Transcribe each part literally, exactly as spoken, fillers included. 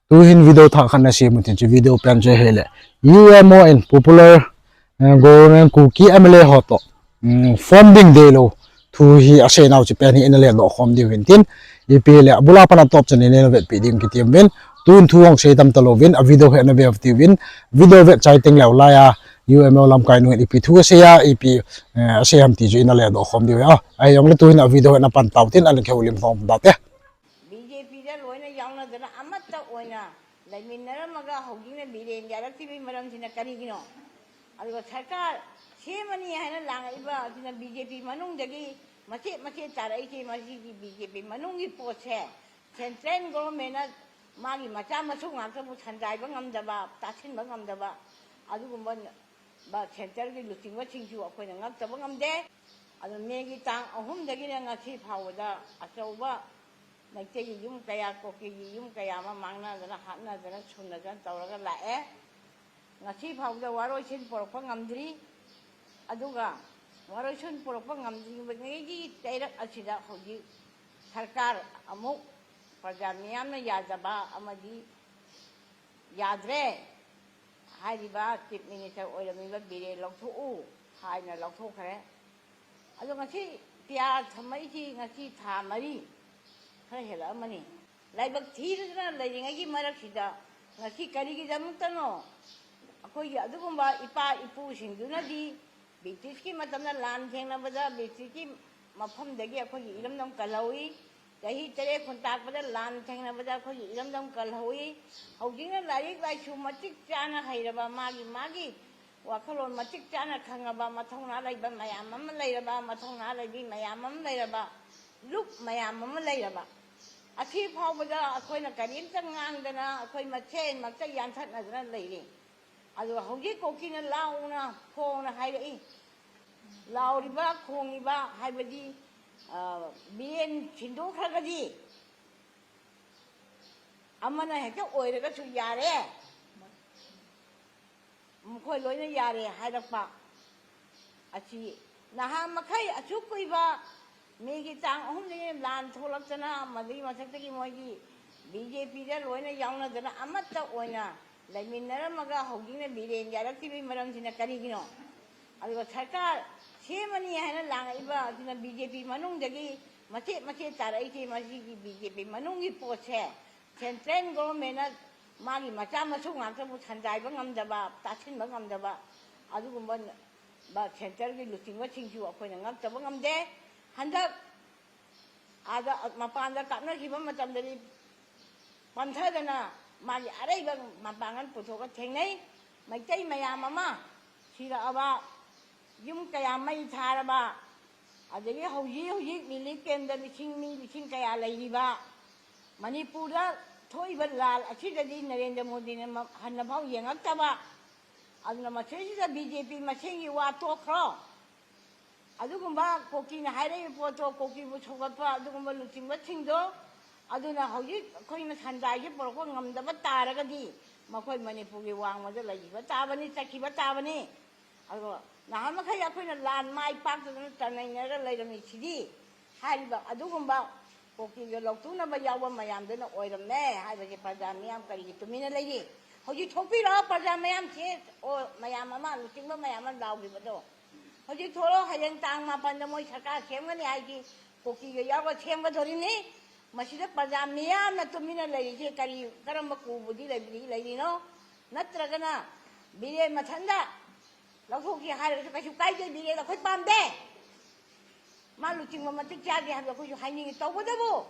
Tuhin video thah khat nasem u tin, hiche video pen chu ahile U M O in popular, eh, government Kuki M L A ho toh, um, form ding deilou thu hi asei nau chu pen hi ina ledoh khom diu hin tin, ipi le abul a pat a top chan in ina vetpi ding kiti uvin, tun thu hung sei tam talouvin, a video hi ina ve uvin tin, video vet chai teng leu lai a U M O lamkai nu in ipi thu asei a, ipi, eh, asei ham ti chu ina ledoh khom diu. Ah, ahijongle tuhin a video hi ina pan tau tin, alang khe u lim khom tau te. B J P ꯗ ꯂꯣꯏꯅ ꯌꯥꯎꯅꯗꯅ ꯑꯃꯠꯇ ꯑꯣꯏꯅ ꯂꯩꯃꯤꯟꯅꯔꯝꯃꯒ ꯍꯧꯖꯤꯛꯅ ꯕꯤꯔꯦꯟ ꯌꯥꯔꯛꯇ꯭ꯔꯤꯕꯒꯤ ꯃꯔꯝꯁꯤꯅ ꯀꯔꯤꯒꯤꯅꯣ? ꯑꯗꯨꯒ ꯁꯔꯀꯥꯔ ꯁꯦꯝꯃꯅꯤ ꯍꯥꯏꯅ ꯂꯥꯡꯉꯛꯏꯕ ꯑꯁꯤꯅ B J P ꯃꯅꯨꯡꯗꯒꯤ ꯃꯆꯦꯠ ꯃꯆꯦꯠ ꯇꯥꯔꯛꯏꯁꯦ, ꯃꯁꯤꯒꯤ B J P ꯃꯅꯨꯡꯒꯤ ꯄꯣꯠꯁꯦ central government ꯅ ꯃꯥꯒꯤ ꯃꯆꯥ ꯃꯁꯨ ꯉꯥꯛꯇꯕꯨ ꯁꯟꯗꯥꯏꯕ ꯉꯝꯗꯕ, ꯇꯥꯁꯤꯟꯕ ꯉꯝꯗꯕ, ꯑꯗꯨꯒꯨꯝꯕ ꯕ centre ꯒꯤ ꯂꯨꯆꯤꯡꯕꯁꯤꯡꯁꯨ ꯑꯩꯈꯣꯏꯅ ꯉꯛꯇꯕ ꯉꯝꯗꯦ꯫ ꯑꯗꯨ ꯃꯦꯒꯤ ꯇꯥꯡ ꯑꯍꯨꯝꯗꯒꯤꯅ ꯉꯁꯤ ꯐꯥꯎꯕꯗ ꯑꯆꯧꯕ ꯃꯩꯇꯩꯒꯤ ꯌꯨꯝ ꯀꯌꯥ, ꯀꯨꯀꯤꯒꯤ ꯌꯨꯝ ꯀꯌꯥ ꯑꯃ ꯃꯥꯡꯅꯗꯅ, ꯍꯥꯠꯅꯗꯅ, ꯁꯨꯅꯗꯅ ꯇꯧꯔꯒ ꯂꯥꯛꯑꯦ꯫ ꯉꯁꯤ ꯐꯥꯎꯕꯗ ꯋꯥꯔꯣꯏꯁꯤꯟ ꯄꯨꯔꯛꯄ ꯉꯝꯗ꯭ꯔꯤ꯫ ꯑꯗꯨꯒ ꯋꯥꯔꯣꯏꯁꯤꯟ ꯄꯨꯔꯛꯄ ꯉꯝꯗ꯭ꯔꯤꯕꯉꯩꯒꯤ ꯆꯩꯔꯛ ꯑꯁꯤꯗ ꯍꯧꯖꯤꯛ ꯁꯔꯀꯥꯔ ꯑꯃꯨꯛ ꯄ꯭ꯔꯖꯥ ꯃꯤꯌꯥꯝꯅ ꯌꯥꯗꯕ ꯑꯃꯗꯤ ꯌꯥꯗ꯭ꯔꯦ, ꯍꯥꯏꯔꯤꯕ Chief Minister ꯑꯣꯏꯔꯝꯃꯤꯕ ꯕꯤꯔꯦꯟ ꯂꯧꯊꯣꯛꯎ ꯍꯥꯏꯅ ꯂꯧꯊꯣꯛꯈ꯭ꯔꯦ꯫ ꯑꯗꯣ ꯉꯁꯤ ꯄꯤꯌꯥꯔ ꯊꯝꯃꯛꯏꯁꯤ ꯉꯁꯤ ꯊꯥ ꯃꯔꯤ ꯈꯔ ꯍꯦꯜꯂꯛꯑꯃꯅꯤ꯫ ꯂꯥꯏꯕꯛ ꯊꯤꯗꯅ ꯂꯩꯔꯤꯉꯩꯒꯤ ꯃꯔꯛꯁꯤꯗ ꯉꯁꯤ ꯀꯔꯤꯒꯤꯗꯃꯛꯇꯅꯣ ꯑꯩꯈꯣꯏꯒꯤ ꯑꯗꯨꯒꯨꯝꯕ ꯏꯄꯥ ꯏꯄꯨꯁꯤꯡꯗꯨꯅꯗꯤ ꯕ꯭ꯔꯤꯇꯤꯁꯀꯤ ꯃꯇꯝꯗ ꯂꯥꯟ ꯊꯦꯡꯅꯕꯗ ꯕ꯭ꯔꯤꯇꯤꯁꯀꯤ ꯃꯐꯝꯗꯒꯤ ꯑꯩꯈꯣꯏꯒꯤ ꯏꯔꯝꯗꯝ ꯀꯜꯍꯧꯏ꯫ ꯆꯍꯤ ꯇꯔꯦꯠ ꯈꯨꯟꯇꯥꯛꯄꯗ ꯂꯥꯟ ꯊꯦꯡꯅꯕꯗ ꯑꯩꯈꯣꯏꯒꯤ ꯏꯔꯝꯗꯝ ꯀꯜꯍꯧꯏ꯫ ꯍꯧꯖꯤꯛꯅ ꯂꯥꯏꯔꯤꯛ ꯂꯥꯏꯁꯨ ꯃꯇꯤꯛ ꯆꯥꯅ ꯍꯩꯔꯕ, ꯃꯥꯒꯤ ꯃꯥꯒꯤ ꯋꯥꯈꯜꯂꯣꯟ ꯃꯇꯤꯛ ꯆꯥꯅ ꯈꯪꯉꯕ, ꯃꯊꯧꯅꯥ ꯂꯩꯕ ꯃꯌꯥꯝ ꯑꯃ ꯂꯩꯔꯕ, ꯃꯊꯧꯅꯥ ꯂꯩꯕꯤ ꯃꯌꯥꯝ ꯑꯃ ꯂꯩꯔꯕ, ꯂꯨꯞ ꯃꯌꯥꯝ ꯑꯃ ꯂꯩꯔꯕ, ꯑꯁꯤ ꯐꯥꯎꯕꯗ ꯑꯩꯈꯣꯏꯅ ꯀꯔꯤꯝꯇ ꯉꯥꯡꯗꯅ ꯑꯩꯈꯣꯏ ꯃꯁꯦꯟꯃꯛꯇ ꯌꯥꯟꯊꯠꯅꯗꯅ ꯂꯩꯔꯦ꯫ ꯑꯗꯣ ꯍꯧꯖꯤꯛ ꯀꯨꯀꯤꯅ ꯂꯥꯎꯅ ꯈꯣꯡꯅ ꯍꯥꯏꯔꯛꯏ꯫ ꯂꯥꯎꯔꯤꯕ, ꯈꯣꯡꯉꯤꯕ ꯍꯥꯏꯕꯗꯤ, ꯑ, ꯕꯤꯔꯦꯟ ꯁꯤꯟꯗꯣꯛꯈ꯭ꯔꯒꯗꯤ ꯑꯃꯅ ꯍꯦꯛꯇ ꯑꯣꯏꯔꯒꯁꯨ ꯌꯥꯔꯦ, ꯃꯈꯣꯏ ꯂꯣꯏꯅ ꯌꯥꯔꯦ ꯍꯥꯏꯔꯛꯄ ꯑꯁꯤ ꯅꯍꯥ ꯃꯈꯩ ꯑꯁꯨꯛ ꯀꯨꯏꯕ ꯃꯦꯒꯤ ꯇꯥꯡ ꯑꯍꯨꯝꯗꯒꯤ ꯂꯥꯟ ꯊꯣꯛꯂꯛꯇꯅ ꯃꯗꯨꯒꯤ ꯃꯊꯛꯇꯒꯤ ꯃꯣꯏꯒꯤ B J P ꯗ ꯂꯣꯏꯅ ꯌꯥꯎꯅꯗꯅ ꯑꯃꯠꯇ ꯑꯣꯏꯅ ꯂꯩꯃꯤꯟꯅꯔꯝꯃꯒ ꯍꯧꯖꯤꯛꯅ ꯕꯤꯔꯦꯟ ꯌꯥꯔꯛꯇ꯭ꯔꯤꯕꯒꯤ ꯃꯔꯝꯁꯤꯅ ꯀꯔꯤꯒꯤꯅꯣ? ꯑꯗꯨꯒ ꯁꯔꯀꯥꯔ ꯁꯦꯝꯃꯅꯤ ꯍꯥꯏꯅ ꯂꯥꯡꯉꯛꯏꯕ ꯑꯁꯤꯅ B J P ꯃꯅꯨꯡꯗꯒꯤ ꯃꯆꯦꯠ ꯃꯆꯦꯠ ꯇꯥꯔꯛꯏꯁꯦ, ꯃꯁꯤꯒꯤ B J P ꯃꯅꯨꯡꯒꯤ ꯄꯣꯠꯁꯦ central government ꯅ ꯃꯥꯒꯤ ꯃꯆꯥ ꯃꯁꯨ ꯉꯥꯛꯇꯕꯨ ꯁꯟꯗꯥꯏꯕ ꯉꯝꯗꯕ, ꯇꯥꯁꯤꯟꯕ ꯉꯝꯗꯕ, ꯑꯗꯨꯒꯨꯝꯕ ꯕ centre ꯒꯤ ꯂꯨꯆꯤꯡꯕꯁꯤꯡꯁꯨ ꯑꯩꯈꯣꯏꯅ ꯉꯛꯇꯕ ꯉꯝꯗꯦ꯫ ꯍꯟꯗꯛ ꯑꯥꯗ ꯃꯄꯥꯟꯗ ꯀꯥꯞꯅꯈꯤꯕ ꯃꯇꯝꯗꯗꯤ ꯄꯟꯊꯗꯅ ꯃꯥꯒꯤ ꯑꯔꯩꯕ ꯃꯄꯥꯡꯒꯜ ꯄꯨꯊꯣꯛꯑꯒ ꯊꯦꯡꯅꯩ꯫ ꯃꯩꯇꯩ ꯃꯌꯥꯝ ꯑꯃ ꯁꯤꯔꯛꯑꯕ, ꯌꯨꯝ ꯀꯌꯥ ꯃꯩ ꯊꯥꯔꯕ, ꯑꯗꯒꯤ ꯍꯧꯖꯤꯛ ꯍꯧꯖꯤꯛ relief camp ꯇ ꯂꯤꯁꯤꯡ, ꯃꯤ ꯂꯤꯁꯤꯡ ꯀꯌꯥ ꯂꯩꯔꯤꯕ, ꯃꯅꯤꯄꯨꯔꯗ ꯊꯣꯛꯏꯕ ꯂꯥꯜ ꯑꯁꯤꯗꯗꯤ ꯅꯔꯦꯟꯗ꯭ꯔ ꯃꯣꯗꯤꯅ ꯃ-, ꯍꯟꯅꯐꯥꯎ ꯌꯦꯡꯉꯛꯇꯕ꯫ ꯑꯗꯨꯅ ꯃꯁꯤꯁꯤꯗ B J P ꯃꯁꯦꯟꯒꯤ ꯋꯥ ꯇꯣꯛꯈ꯭ꯔꯣ꯫ ꯑꯗꯨꯒꯨꯝꯕ ꯀꯨꯀꯤꯅ ꯍꯥꯏꯔꯛꯏꯕ ꯄꯣꯠꯇꯣ, ꯀꯨꯀꯤꯕꯨ ꯁꯧꯒꯠꯄ ꯑꯗꯨꯒꯨꯝꯕ ꯂꯨꯆꯤꯡꯕꯁꯤꯡꯗꯣ, ꯑꯗꯨꯅ ꯍꯧꯖꯤꯛ ꯑꯩꯈꯣꯏꯅ ꯁꯟꯗꯥꯏꯁꯦ ꯄꯨꯔꯛꯄ ꯉꯝꯗꯕ ꯇꯥꯔꯒꯗꯤ ꯃꯈꯣꯏ ꯃꯅꯤꯄꯨꯔꯒꯤ ꯋꯥꯡꯃꯗ ꯂꯩꯈꯤꯕ ꯇꯥꯕꯅꯤ, ꯆꯠꯈꯤꯕ ꯇꯥꯕꯅꯤ꯫ ꯑꯗꯣ ꯅꯍꯥꯟ ꯃꯈꯩ ꯑꯩꯈꯣꯏꯅ ꯂꯥꯟ ꯃꯥꯏ ꯄꯥꯛꯇꯗꯅ ꯇꯅꯩꯅꯔꯒ ꯂꯩꯔꯝꯃꯤꯁꯤꯗꯤ ꯍꯥꯏꯔꯤꯕ ꯑꯗꯨꯒꯨꯝꯕ ꯀꯨꯀꯤꯒ ꯂꯧꯇꯨꯅꯕ ꯌꯥꯎꯕ ꯃꯌꯥꯝꯗꯨꯅ ꯑꯣꯏꯔꯝꯃꯦ ꯍꯥꯏꯕꯁꯦ ꯄ꯭ꯔꯖꯥ ꯃꯤꯌꯥꯝ ꯀꯔꯤꯒꯤ ꯇꯨꯃꯤꯟꯅ ꯂꯩꯔꯤ? ꯍꯧꯖꯤꯛ ꯊꯣꯛꯄꯤꯔꯣ ꯄ꯭ꯔꯖꯥ ꯃꯌꯥꯝꯁꯦ, ꯑꯣ, ꯃꯌꯥꯝ ꯑꯃ, ꯂꯨꯆꯤꯡꯕ ꯃꯌꯥꯝ ꯑꯃ ꯂꯥꯎꯈꯤꯕꯗꯣ꯫ ꯍꯧꯖꯤꯛ ꯊꯣꯛꯂꯛꯑꯣ, ꯍꯌꯦꯡ ꯇꯥꯡ ꯃꯥꯄꯟꯗ ꯃꯣꯏ ꯁꯔꯀꯥꯔ ꯁꯦꯝꯒꯅꯤ ꯍꯥꯏꯁꯤ ꯀꯨꯀꯤꯒ ꯌꯥꯎꯔꯒ ꯁꯦꯝꯒꯗꯣꯔꯤꯕꯅꯤ꯫ ꯃꯁꯤꯗ ꯄ꯭ꯔꯖꯥ ꯃꯤꯌꯥꯝꯅ ꯇꯨꯃꯤꯟꯅ ꯂꯩꯔꯤꯁꯦ ꯀꯔꯤ, ꯀꯔꯝꯕ ꯀꯨꯕꯨꯗꯤ ꯂꯩꯕꯗꯤ ꯂꯩꯔꯤꯅꯣ? ꯅꯠꯇ꯭ꯔꯒꯅ ꯕꯤꯔꯦꯟ ꯃꯊꯟꯗ ꯂꯧꯊꯣꯛꯈꯤ ꯍꯥꯏꯔꯒꯁꯨ ꯀꯩꯁꯨ ꯀꯥꯏꯗꯦ, ꯕꯤꯔꯦꯟ ꯑꯩꯈꯣꯏ ꯄꯥꯝꯗꯦ꯫ ꯃꯥ ꯂꯨꯆꯤꯡꯕ ꯃꯇꯤꯛ ꯆꯥꯗꯦ ꯍꯥꯏꯕꯗꯣ ꯑꯩꯈꯣꯏꯁꯨ ꯍꯥꯏꯅꯤꯡꯉꯤ꯫ ꯇꯧꯕꯇꯕꯨ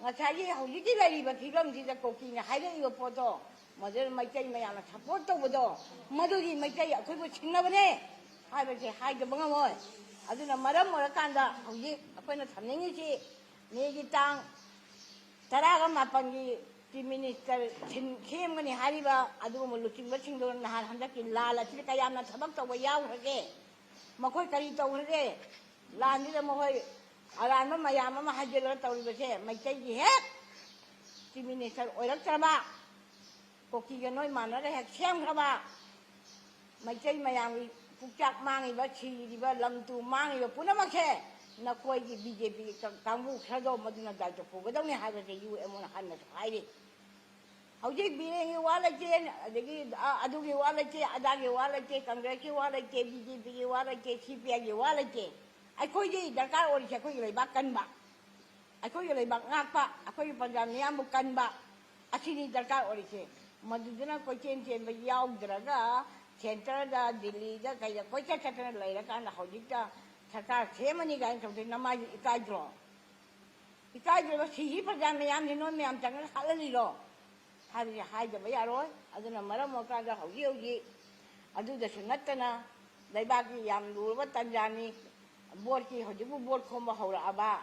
ꯉꯁꯥꯏꯒꯤ ꯍꯧꯖꯤꯛꯀꯤ ꯂꯩꯔꯤꯕ ꯐꯤꯕꯝꯁꯤꯗ ꯀꯨꯀꯤꯅ ꯍꯥꯏꯔꯛꯏꯕ ꯄꯣꯠꯇꯣ, ꯃꯗꯨꯗ ꯃꯩꯇꯩ ꯃꯌꯥꯝꯅ support ꯇꯧꯕꯗꯣ, ꯃꯗꯨꯒꯤ ꯃꯩꯇꯩ ꯑꯩꯈꯣꯏꯕꯨ ꯁꯤꯡꯅꯕꯅꯦ ꯍꯥꯏꯕꯁꯦ ꯍꯥꯏꯗꯕ ꯉꯝꯃꯣꯏ꯫ ꯑꯗꯨꯅ ꯃꯔꯝ ꯑꯣꯏꯔꯀꯥꯟꯗ ꯍꯧꯖꯤꯛ ꯑꯩꯈꯣꯏꯅ ꯊꯝꯅꯤꯡꯉꯤꯁꯤ ꯃꯦꯒꯤ ꯇꯥꯡ ꯇꯔꯥꯒ ꯃꯥꯄꯟꯒꯤ Chief Minister ꯁꯤꯟ-, ꯁꯦꯝꯒꯅꯤ ꯍꯥꯏꯔꯤꯕ ꯑꯗꯨꯒꯨꯝꯕ ꯂꯨꯆꯤꯡꯕꯁꯤꯡꯗꯣ ꯅꯍꯥꯟ ꯍꯟꯗꯛꯀꯤ ꯂꯥꯜ ꯑꯁꯤꯗ ꯀꯌꯥꯝꯅ ꯊꯕꯛ ꯇꯧꯕ ꯌꯥꯎꯈ꯭ꯔꯒꯦ? ꯃꯈꯣꯏ ꯀꯔꯤ ꯇꯧꯈ꯭ꯔꯒꯦ? ꯂꯥꯟꯁꯤꯗ ꯃꯈꯣꯏ ꯑꯔꯥꯟꯕ ꯃꯌꯥꯝ ꯑꯃ ꯍꯥꯏꯖꯤꯜꯂꯒ ꯇꯧꯔꯤꯕꯁꯦ ꯃꯩꯇꯩꯒꯤ ꯍꯦꯛ Chief Minister ꯑꯣꯏꯔꯛꯇ꯭ꯔꯕ, ꯀꯨꯀꯤꯒ ꯅꯣꯏ ꯃꯥꯟꯅꯔꯒ ꯍꯦꯛ ꯁꯦꯝꯈ꯭ꯔꯕ, ꯃꯩꯇꯩ ꯃꯌꯥꯝꯒꯤ ꯄꯨꯛꯆꯥꯛ ꯃꯥꯡꯉꯤꯕ, ꯁꯤꯔꯤꯕ, ꯂꯝ ꯇꯨ ꯃꯥꯡꯉꯤꯕ ꯄꯨꯝꯅꯃꯛꯁꯦ ꯅꯈꯣꯏꯒꯤ B J P ꯀ-, ꯀꯥꯡꯕꯨ ꯈꯔꯗꯣ ꯃꯗꯨꯅ ꯗꯥꯏꯇꯣ ꯄꯨꯒꯗꯧꯅꯤ ꯍꯥꯏꯕꯁꯦ U M O ꯅ ꯍꯟꯅꯁꯨ ꯍꯥꯏꯔꯤ꯫ ꯍꯧꯖꯤꯛ ꯕꯤꯔꯦꯟꯒꯤ ꯋꯥ ꯂꯩꯇꯦ, ꯑꯗꯒꯤ, ꯑ, ꯑꯗꯨꯒꯤ ꯋꯥ ꯂꯩꯇꯦ, ꯑꯗꯥꯒꯤ ꯋꯥ ꯂꯩꯇꯦ, ꯀꯪꯒ꯭ꯔꯦꯁꯀꯤ ꯋꯥ ꯂꯩꯇꯦ, ꯕꯤ ꯖꯦ ꯄꯤꯒꯤ ꯋꯥ ꯂꯩꯇꯦ, ꯁꯤ ꯄꯤ ꯑꯥꯏꯒꯤ ꯋꯥ ꯂꯩꯇꯦ꯫ ꯑꯩꯈꯣꯏꯒꯤ ꯗꯔꯀꯥꯔ ꯑꯣꯏꯔꯤꯁꯦ ꯑꯩꯈꯣꯏꯒꯤ ꯂꯩꯕꯥꯛ ꯀꯟꯕ, ꯑꯩꯈꯣꯏꯒꯤ ꯂꯩꯕꯥꯛ ꯉꯥꯛꯄ, ꯑꯩꯈꯣꯏꯒꯤ ꯄ꯭ꯔꯖꯥ ꯃꯤꯌꯥꯝꯕꯨ ꯀꯟꯕ, ꯑꯁꯤꯅꯤ ꯗꯔꯀꯥꯔ ꯑꯣꯏꯔꯤꯁꯦ꯫ ꯃꯗꯨꯗꯅ ꯀꯣꯏꯆꯦꯟ ꯆꯦꯟꯕ ꯌꯥꯎꯗ꯭ꯔꯒ, ꯁꯦꯟꯇꯔꯗ, ꯗꯤꯜꯂꯤꯗ, ꯀꯩꯗ ꯀꯣꯏꯆꯠ ꯆꯠꯇꯅ ꯂꯩꯔꯀꯥꯟꯗ ꯍꯧꯖꯤꯛꯇ ꯁꯔꯀꯥꯔ ꯁꯦꯝꯃꯅꯤ ꯀꯥꯏꯅ ꯇꯧꯗꯣꯏ ꯅꯃꯥꯏꯗꯨ ꯏꯀꯥꯏꯗ꯭ꯔꯣ? ꯏꯀꯥꯏꯗ꯭ꯔꯒ ꯁꯤꯒꯤ ꯄ꯭ꯔꯖꯥ ꯃꯌꯥꯝꯁꯤ ꯅꯣꯏ ꯃꯌꯥꯝ ꯆꯪꯉꯒ ꯍꯥꯠꯍꯜꯂꯤꯔꯣ? ꯍꯥꯏꯕꯁꯤ ꯍꯥꯏꯗꯕ ꯌꯥꯔꯣꯏ꯫ ꯑꯗꯨꯅ ꯃꯔꯝ ꯑꯣꯏꯔꯀꯥꯟꯗ ꯍꯧꯖꯤꯛ ꯍꯧꯖꯤꯛ ꯑꯗꯨꯗꯁꯨ ꯅꯠꯇꯅ ꯂꯩꯕꯥꯛꯀꯤ ꯌꯥꯝ ꯂꯨꯔꯕ ꯇꯥꯟꯖꯥꯅꯤ꯫ ꯚꯣꯠꯀꯤ ꯍꯧꯖꯤꯛꯄꯨ ꯚꯣꯠ ꯈꯣꯝꯕ ꯍꯧꯔꯛꯑꯕ,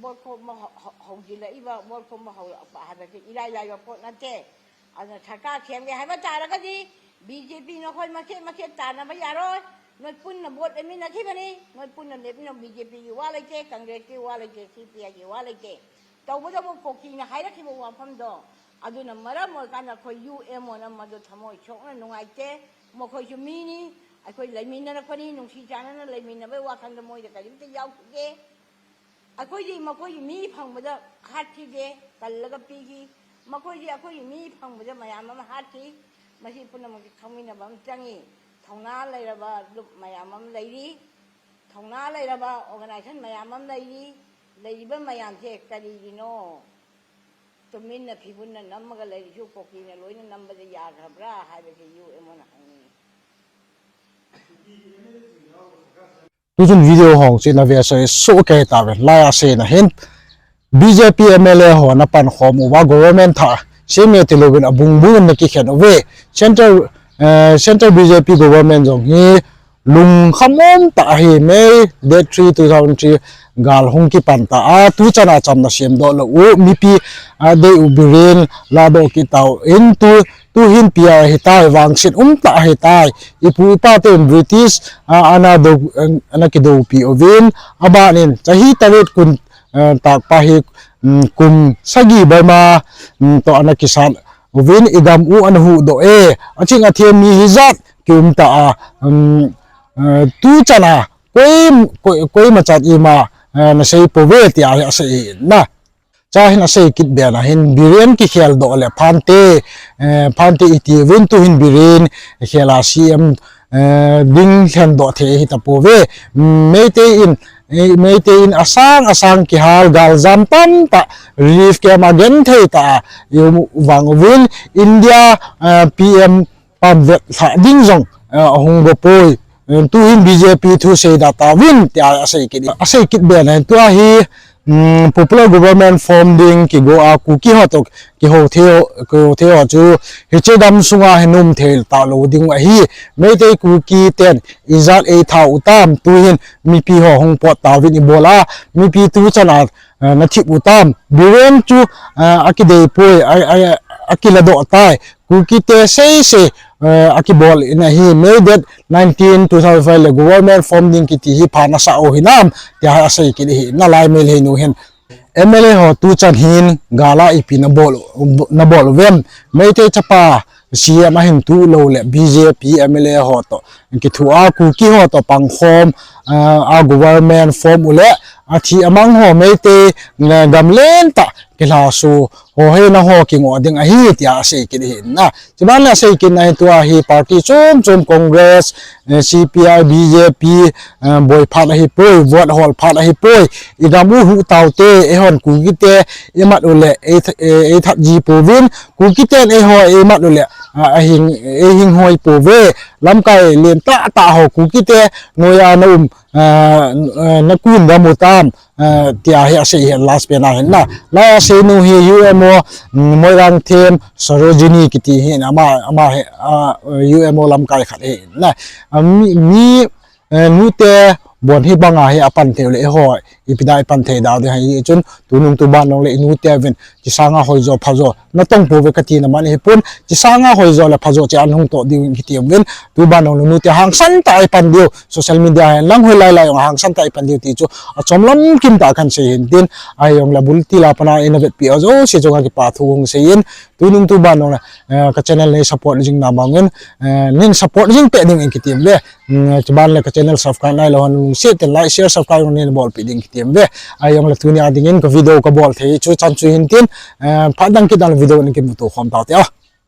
ꯚꯣꯠ ꯈꯣꯝꯕ ꯍꯧ-, ꯍꯧ-, ꯍꯧꯖꯤꯜꯂꯛꯏꯕ, ꯚꯣꯠ ꯈꯣꯝꯕ ꯍꯧꯔꯛꯄ ꯍꯥꯏꯕꯁꯤ ꯏꯔꯥꯏ ꯂꯥꯏꯕ ꯄꯣꯠ ꯅꯠꯇꯦ꯫ ꯑꯗꯨꯅ ꯁꯔꯀꯥꯔ ꯁꯦꯝꯒꯦ ꯍꯥꯏꯕ ꯇꯥꯔꯒꯗꯤ ꯕꯤ ꯖꯦ ꯄꯤ ꯅꯈꯣꯏ ꯃꯆꯦꯠ ꯃꯆꯦꯠ ꯇꯥꯟꯅꯕ ꯌꯥꯔꯣꯏ꯫ ꯅꯣꯏ ꯄꯨꯟꯅ ꯚꯣꯠ ꯂꯦꯞꯃꯤꯟꯅꯈꯤꯕꯅꯤ, ꯅꯣꯏ ꯄꯨꯟꯅ ꯂꯦꯞꯃꯤꯟꯅꯧ꯫ ꯕꯤ ꯖꯦ ꯄꯤꯒꯤ ꯋꯥ ꯂꯩꯇꯦ, ꯀꯪꯒ꯭ꯔꯦꯁꯀꯤ ꯋꯥ ꯂꯩꯇꯦ, ꯁꯤ ꯄꯤ ꯑꯥꯏꯒꯤ ꯋꯥ ꯂꯩꯇꯦ꯫ ꯇꯧꯕꯇꯕꯨ ꯀꯨꯀꯤꯅ ꯍꯥꯏꯔꯛꯈꯤꯕ ꯋꯥꯐꯝꯗꯣ, ꯑꯗꯨꯅ ꯃꯔꯝ ꯑꯣꯏꯔꯀꯥꯟꯗ ꯑꯩꯈꯣꯏ ꯌꯨ ꯑꯦꯝ ꯑꯣꯅ ꯃꯗꯨ ꯊꯃꯣꯏ ꯁꯣꯛꯅ ꯅꯨꯡꯉꯥꯏꯇꯦ꯫ ꯃꯈꯣꯏꯁꯨ ꯃꯤꯅꯤ, ꯑꯩꯈꯣꯏ ꯂꯩꯃꯤꯟꯅꯔꯛꯄꯅꯤ, ꯅꯨꯡꯁꯤ ꯆꯥꯟꯅꯅ ꯂꯩꯃꯤꯟꯅꯕꯒꯤ ꯋꯥꯈꯜꯗ ꯃꯣꯏꯗ ꯀꯔꯤꯝꯇ ꯌꯥꯎꯈꯤꯗꯦ꯫ ꯑꯩꯈꯣꯏꯗꯤ ꯃꯈꯣꯏꯒꯤ ꯃꯤ ꯐꯪꯕꯗ ꯍꯥꯠꯈꯤꯗꯦ, ꯀꯜꯂꯒ ꯄꯤꯈꯤ꯫ ꯃꯈꯣꯏꯗꯤ ꯑꯩꯈꯣꯏꯒꯤ ꯃꯤ ꯐꯪꯕꯗ ꯃꯌꯥꯝ ꯑꯃ ꯍꯥꯠꯈꯤ꯫ ꯃꯁꯤ ꯄꯨꯝꯅꯃꯛꯁꯤ ꯈꯪꯃꯤꯟꯅꯕ ꯑꯃ ꯆꯪꯉꯤ꯫ ꯊꯧꯅꯥ ꯂꯩꯔꯕ ꯂꯨꯞ ꯃꯌꯥꯝ ꯑꯃ ꯂꯩꯔꯤ, ꯊꯧꯅꯥ ꯂꯩꯔꯕ ꯑꯣꯔꯒꯅꯥꯏꯖꯦꯁꯟ ꯃꯌꯥꯝ ꯑꯃ ꯂꯩꯔꯤ꯫ ꯂꯩꯔꯤꯕ ꯃꯌꯥꯝꯁꯦ ꯀꯔꯤꯒꯤꯅꯣ ꯇꯨꯃꯤꯟꯅ ꯐꯤꯕꯨꯟꯅ ꯅꯝꯃꯒ ꯂꯩꯔꯤꯁꯨ ꯀꯣꯀꯤꯅ ꯂꯣꯏꯅ ꯅꯝꯕꯗ ꯌꯥꯈ꯭ꯔꯕ꯭ꯔꯥ ꯍꯥꯏꯕꯁꯦ ꯌꯨ ꯑꯦꯝ ꯑꯣꯅ ꯍꯪꯅꯤꯡꯉꯤ꯫ Tuchun video hung chu na ve asei soh kei tave, lai a seina hin B J P M L A ho na pan khom uva government thah sem e tilouvin abung bung na kikhen uve. Central, eh, Central B J P government jong hi lungkham um tah ahi. May date three, two thousand three gal hung kipan ta a, tuchan a chamna sem doh lou u, mipi, ah, dei u Biren ladoh kit tau in tu, tuhin P R ahitai, vangset um tah ahitai. Ipu ipa ten British, ah, ana do, ana kidoupi uvin, abanin, chahi tarit kun, eh, takpa hi, mm, kum sagi Burma, mm, to ana kisat uvin, igam u ana huhdoh e, aching athem mi hijat kium ta a, mm, eh, tuchan a, koi, koi, koima chat ima, eh, na sei pouve tia hi asei na. Cha hin asei kit be na hin Biren kikhel doh le phante, eh, phante iti uvin tuhin Biren khel a C M, eh, ding lhen doh thei hita pouve. Meitei in, eh, Meitei in asang asang kihal galjam tamtah relief camp a genthei tah a i um vang uvin India, eh, P M pamvet lhah ding jong, eh, ahung go poi. Eh, tuhin B J P thu sei da tauvin tia asei kit, asei kit be na hin tua hi, mm, popular government form ding kigo a Kuki ho to kiho thei, kiho thei ho chu hiche gam sunga hin um thei talou ding ahi. Meitei Kuki ten ijat ei thau tam, tuhin mipi ho hung pot tauvin ibol a, mipi tuchan a, eh, na thip u tam. Biren chu, eh, akidei poi, a, a, akiladoh tai. Kuki te sei sei, eh, akibol in ahi, May date nineteen, two thousand five le government form ding kiti hi pha nasa u hinam, tia asei kit ahi, na lai mel hei nu hin. M L A ho tuchan hin gala ipi na bol, na bol uvem. Meitei chapa C M ahin tu lou le B J P M L A ho to kithu a Kuki ho to pangkhom, eh, a government form u le athi amang ho Meitei, eh, gamlen tah kilhaso ho hena ho kingoh ding ahi tia asei kit ahi na. Chuban le asei kit na hin tua hi party chom chom Congress, eh, C P I, B J P, eh, boi phat ahi poi, vote hol phat ahi poi. Igam u huh taute, eihon Kuki te imat u le ei th-, eh, ei that ji pouvin, Kuki ten eiho imat u le, ah, ahing, eihing hoi pouve. Lamkai len tah tah ho Kuki te noiya na um, ah, ah, na kun gam u tam, ah, tia hi asei hi last pen a hin na. Lai asei nu hi U M O, mm, Moirangthem Sarojini kiti hi na, ama, ama hi, ah, U M O lamkai khat hi na. Ah, mi, mi, eh, nute bon hi banga hi apan thei u le eiho ipi da ipan thei da ding ahi chun tunung tuban nong le inute uvin kisanga hoijo phajo na tong pouve kati na man hi pun, kisanga hoijo le phajo che an hung to diu kiti uvin, tuban nong le nute hangsan tah a ipan diu, social media hen lang hoi lai lai jong hangsan tah a ipan diu ti chu achom lam kim tah a kan sei hin tin, ahi jong le bul til a pat a ina vetpi a jouse chunga kipa thu hung sei in, tunung tuban nong le, eh, ka channel nei support jing na bang in, eh, nin support jing pe ding in kiti uve, mm, chuban le ka channel subscribe nai lou hon lungset tah in like, share, subscribe nin bolpi ding kiti. tem ve. Ahijongle tunia dingin ka video kabol thei chu chan chu hin tin, phat dang kit dang le video in kimuto khom tau te o.